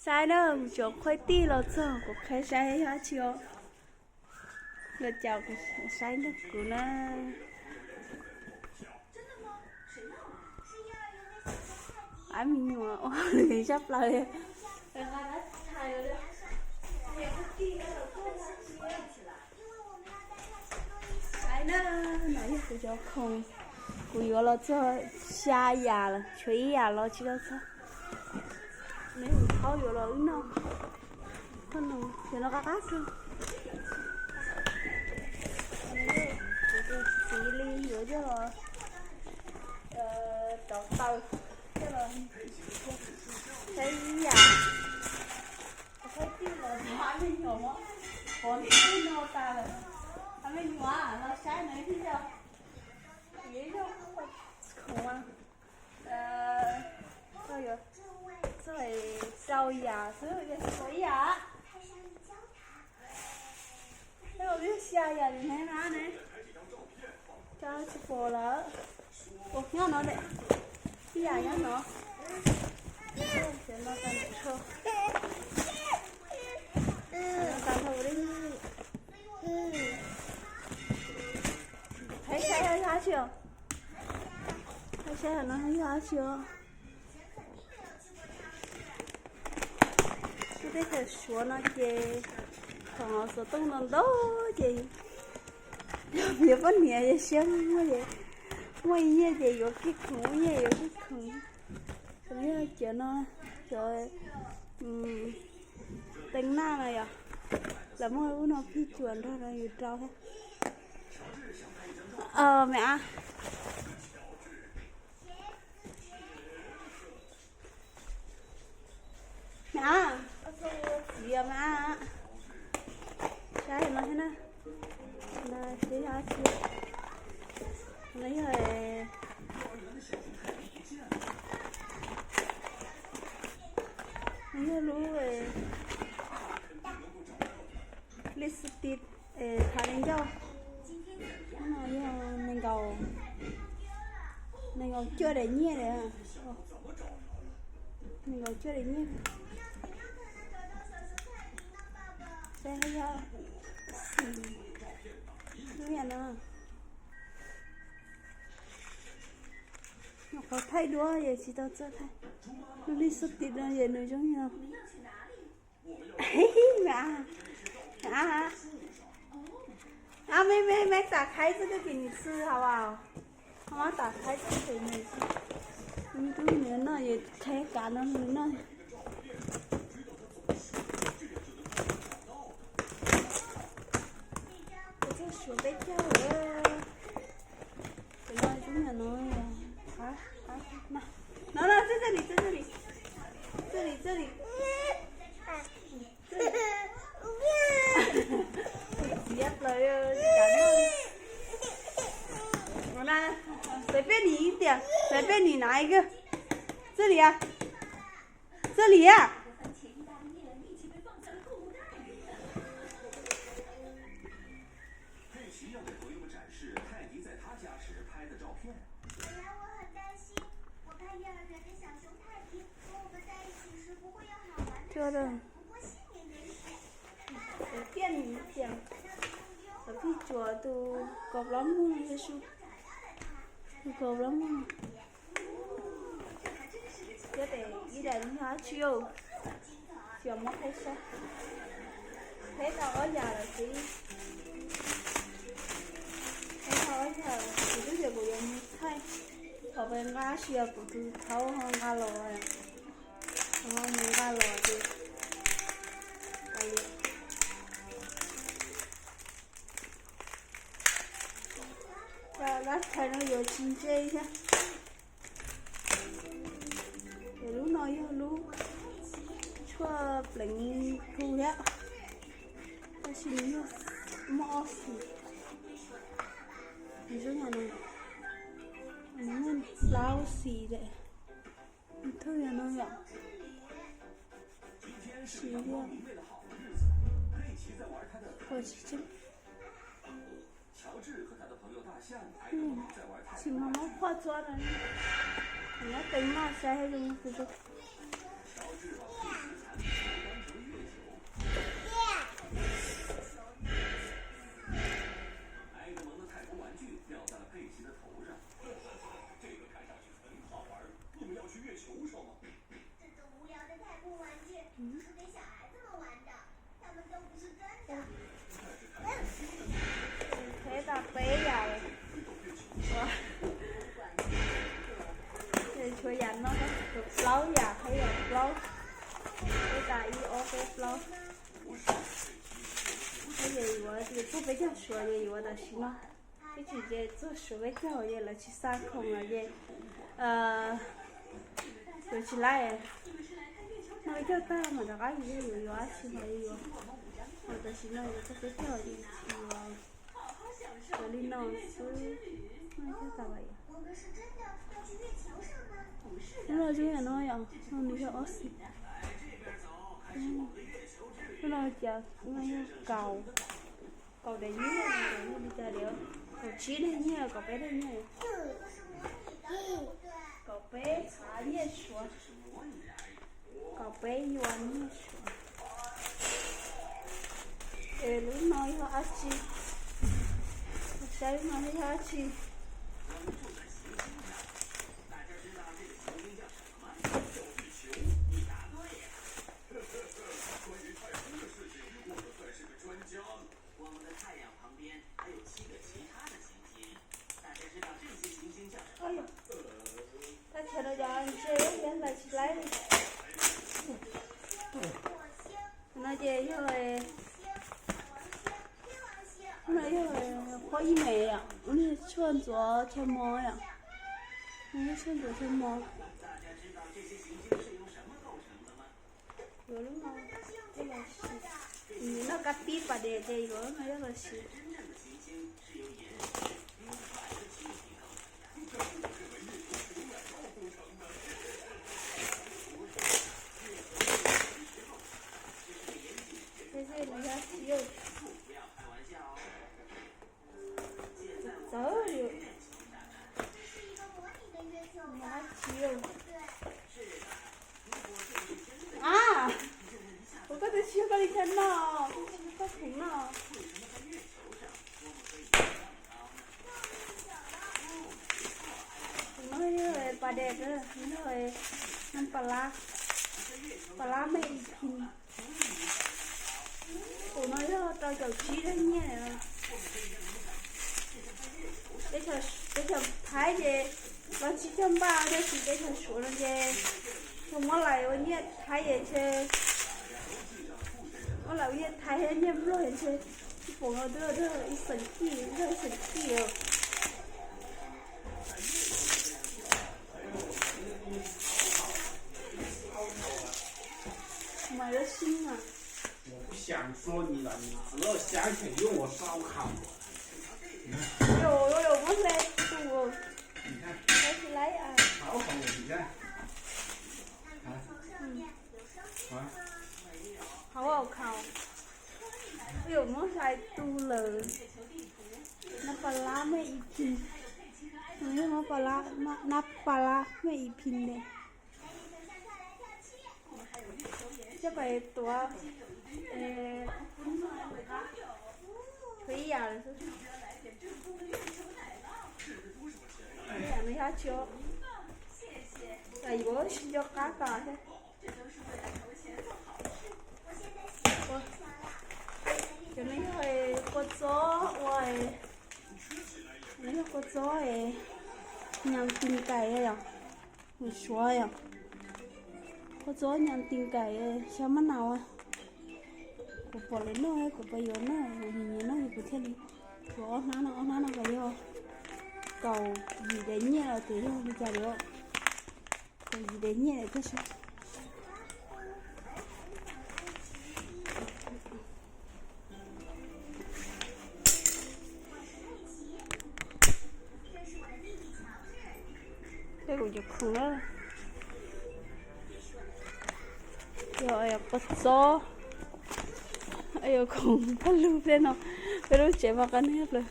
Saib na, kuv cov qhaib tij los txog, kuv qhia saib yog dab tsi os. Los cas kuv saib nrog kuv na. Ab, me nyuam ua lwm zaj plaws. Saib na, no yog kuv cov khoom, kuv yuav los txog xya yam lawm, tshuav ib yam los tsis tau txog. Nws thaub yuav los wb noj. Qhov no, cov no qab qab kawg. Kuv tus txiv li yuav coj los rauv taws, coj los saib ib yam. Kuv qhaib tij los hab me nyuam, pov tij no tas lawm. Hab me nyuam los saib no thiab yog, yog khoom, koj yuav txog rau yam xwb, yog tsis pom ib yam. Xya yam li ne na ne. Tsis pom lawm. Ua nyob no, ib yam nyob no. Saib saib yog dab tsi os. Saib saib no yog dab tsi os. Lub teb chaws Suav no ces khoom xov tooj ntau ntau ces yog piav poj niam ces siab muaj, muaj ib nyiaj ces yuav kiag khoom, ib nyiaj yuav kiag khoom. Yog cov no, cov teev naj no yom, lawv muaj ub no phij cuam nrog rau yus rau thiab. Me ab, me ab, txiv me ab, saib no thiab na. No yog, no yog lub lipstick Thav Li Ncauj. No yog nees nkaum, nees nkaum cuaj daim nyiaj, nees nkaum cuaj daim nyiaj. Saib yog xim, lub yam no. Nyuam qhuav thaij duab es tsis tau txawj thaij. Lub lipstick no es nws zoo li no. Meb, meb, meb tam qhaib txoj kawg pim nws xwb hab as. Mab tam qhaib txoj kawg pim nws xwb. Tub nws noj es qheb kav no nws noj. Txog Suav peb caug lawm. Ces no tub nws no, no, no, txij txij li, txij txij li, txij li, txij li. Txiv plaws, tsis kam noj li. Xaiv peb nim tias, xaiv peb nim na kawg. Txij li a, txij li a. 佩奇要给朋友们展示泰迪在他家时拍的照片。原来我很担心，我怕幼儿园的小熊泰迪和我们在一起时不会有好玩的事。不过幸运的是， Tiaj nim tias cov phij cuam tus kaus plaub muag, tus kaus plaub muag. Thiab tes ib daim yog dab tsi os? Tsis muab qheb saib. Qheb tau ob yam lawm xwb. Qheb tau ob yam lawm, kuv twb tias kuv yuav mus thaij. Thaum peb nqa sia kuv tus thaub ho nqa los, ho mus nqa los ces lab thaiv no yuav tsis ntse thiab. Ces lub no yog lub tshuaj pleev hu thiab, tab sis nws yog muaj ob xim. Nws zoo yam no, nws muaj plaub xim lawm. Nws thwj yam no yom. Xim liaj, qhuav tsis tseeb. Tsis mas muab phuaj txuab no, nyob teev noj saib zoo xwb. Qheb tau peb yam, ces tshuav yam no, tshuav plaub yam, qheb yam plaub, peb tas ib ob peb plaub. Ces yuav txog peb caug suav ces yuav tam sim no. Ib chim ces txog suav peb caug ces lawv tsis xa khoom lawm ces yuav tsis laib. Noj peb caug tag mam rov qab yuav, yuav yuav dab tsi los yuav. Ho tam sim no yuav txog peb caug ces tsis yuav, yuav li no xwb. Noj peb caug tag los yuav. Lub no zoo yam no yom, no nws yog ob xees. Lub no cas no yog kaum, kaum daim nyiaj, kaum nyiaj li cas li, kaum tsib daim nyiaj, kaum peb daim nyiaj, kaum peb txhav nyiaj suav, kaum peb yuav nyiaj suav. Es lub no yog dab tsi? Saib lub no yog dab tsi? Thaj chaw no cov ntses yog ntawd tsis laib li. No ces yog, no yog qhuab ib me yom, ua niag tshuaj ntxuav chaw mos yom, ua niag tshuaj ntxuav chaw mos. Yuav lub no coj los siv, noj kab pib pas dej ces yuav lub no coj los siv. Txawv li. A, ua koj twb tsis yog koj li chaw no, twb tsis yog koj khoom no. Tus no yog pas dej, yog nab pas lab, pas lab mej ib phis. Tus no yog rau caum tsib daim nyiaj. Teb chaws Thaib ces los tsis cog npaj, tab sis teb chaws Suav no ces yog muab lais ua nyiaj Thaib ces ntshe, muab lais ua nyiaj Thaib thiab nyiaj Nplog ces ntshe ib poom no twb yog ib xeem kij, yog ib xeem kij os. Mas lub sib na. 我不想说你了，你只要想起用我烧烤。 Muab hle tus, tsis laib. Hauv khaus, yuav muab hlais tus lawm. Nab pas lab mej ib phis, nab pas lab mej ib phis ntawd. Coj pais tuav, tuav ib yam lawm xwb. Ib yam no yog dab tsi? Yuav tsis nco qab tas thiab. Cov no yog kua txob ua, no yog kua txob nyas tis kais yom, mus suav yom. Kua txob nyas tis kais xyaw mab nau. Kuv pom lawv noj, kuv pom yuav noj, kuv nyiam noj es kuv thiaj li tuav ob hnab no, ob hnab no kom yog kaum yim daim nyiaj los tias yog li cas li, kaum yim daim nyiaj lawm tab sis. Peb kuv cov khoom na, yog kua txob, yog khoom paj lug peb no, peb lub tsev mas qab neeg plaws.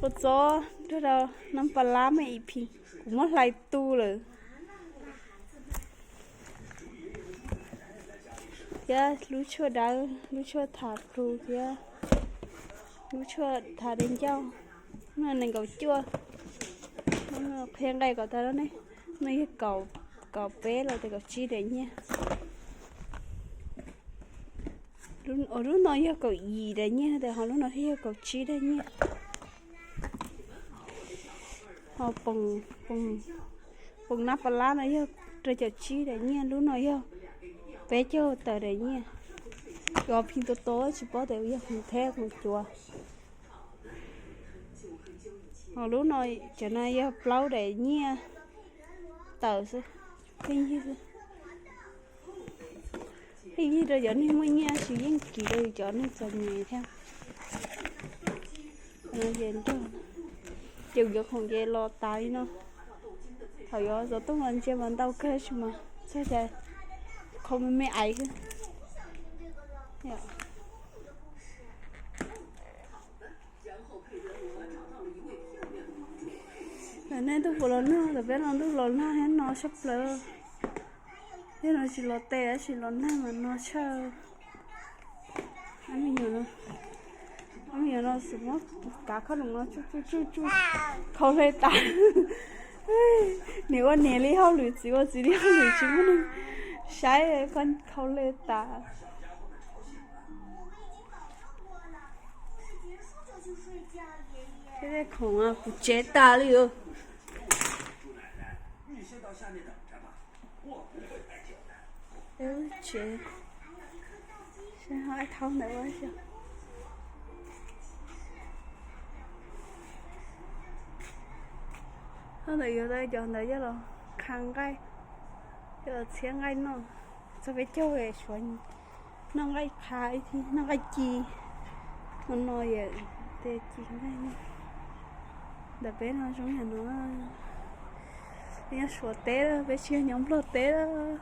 Kua txob nrog rau nab pas lab mej ib phis, kuv muab hlais tu lawm. Thiab lub tshuaj dawb, lub tshuaj thav plhu thiab lub tshuaj thav dej ncauj. No nees nkaum cuaj, qhia nqaij kom tau ne, no yog kaum peb los tias kaum tsib daim nyiaj. Lub no yog kaum yim daim nyiaj, ho lub no thiaj yog kaum tsib daim nyiaj. Ho poom nab pas lab no yog rau caum tsib daim nyiaj, lub no yog peb caug tawm daim nyiaj. Cov phim tua tua tsis paub tias yog khoom theb khoom cuav. Ho lub no, cov no yog plaub daim nyiaj tawm xwb, pheej yig xwb. Pheej yig rau cov neeg muaj nyiaj tab sis yeej kiv rau cov neeg txom nyem thiab. Ces nrog, ces cov khoom ces los tas li no. Thaum yuav xov tooj los ntsia mas ntau kawg tab sis mas txog cas khau me me aiv xwb. Lawv nej ntuj puas los nag, lawv peb no ntuj los nag thiab no tshaj plaws. Thiab no tsis los tes tab sis los nag mas no tshaj. Ob me nyuam no, ob me nyuam no xum muab kav khauj lus no tsuj tsuj tsuj tsuj, khau hle tas. Niam ua niam li hauj lwm, txiv ua txiv li hauj lwm, tsis muaj neeg saib, khau hle tas. Tej khoom kuv tsev tas li os. Tsev, ho ib thaub ntawd ua xyov. Thaub ntawd yuav tau cov ntawd coj los qha nqaij, coj los txhiab nqaij noj. Txog peb caug suav noj nqaij qha ib thib, noj nqaij ci. Ua no yom, tej ci nqaij no. Ntawm peb no zoo yam no, nyob Suav teb lawm, peb tsis yog nyob Nplog teb lawm.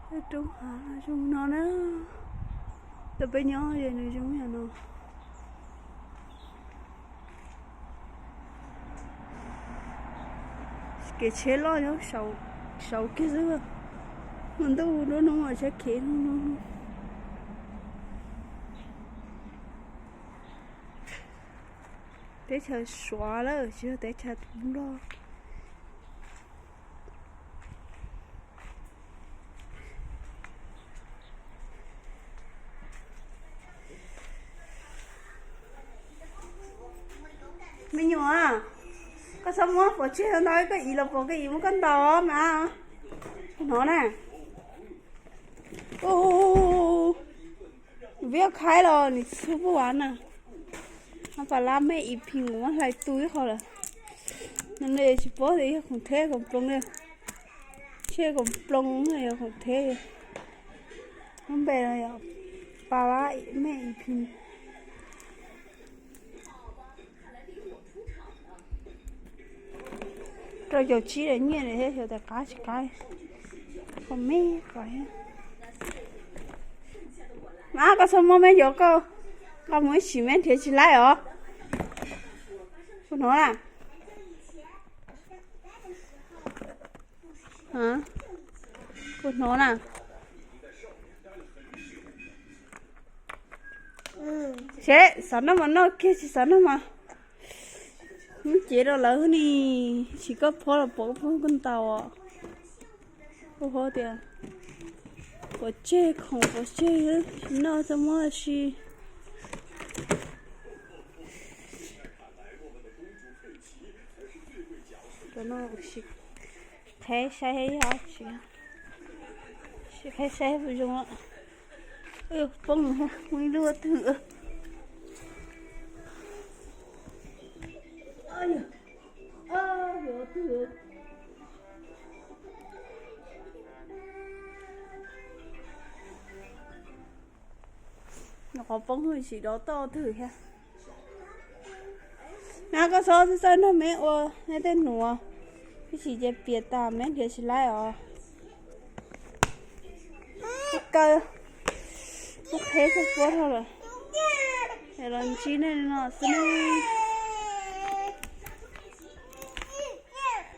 Tej roob hav zoo no na. Ntawm peb nyob es nws zoo yam no. Kev tsheb loj nyob saud kiag xwb. Mus ntuj nruab hnub mas tsheb khiav no. Teb chaws Suav lawm tsis yog teb chaws Nplog. Me nyuam, koj txhob muab pov tseg ntau, koj ib los pom koj ib muab koj ntaus mas. Hnov na. Ub, vib khaib los nws txhub puab vav na. Nab pas lab mej ib phim kuv muab hlais tu ib qho lawm. No tsis paub tias yog khoom theb khoom ploog li. Tsheb khoom ploog yog khoom theb. Lub npe no yog pas lab mej ib phim. Rau caum tsib daim nyiaj thiab xyov tias qab tsis qab. Qhov me qhov thiab. Mas koj txhob muab meb cov koj, koj mus ib sim meb nrhiav tsis laib os. Kuv hnov na. Kuv hnov na. Seb xav noj mas noj kiag, tsis xav noj mas muab cev rau lawv ni. Tsis koj phob los pom koj phob koj ntaus os. Kuv phob tias pov tseg khoom pov tseg, tsis noj txhob muab si. Qheb saib, qheb saib puas zoo. Poob, muaj ib lub twg. Nyuam qhuav poob hwj tsis dov toj twg thiab. Na koj txhob txawj nrog meb ua nej tej nuav, ib sim ces piam tas meb nrhiav tsis laib os. Ua kaw, ua qheb txog puab dhau lawm. Es los ntsib nej li no xwb ne.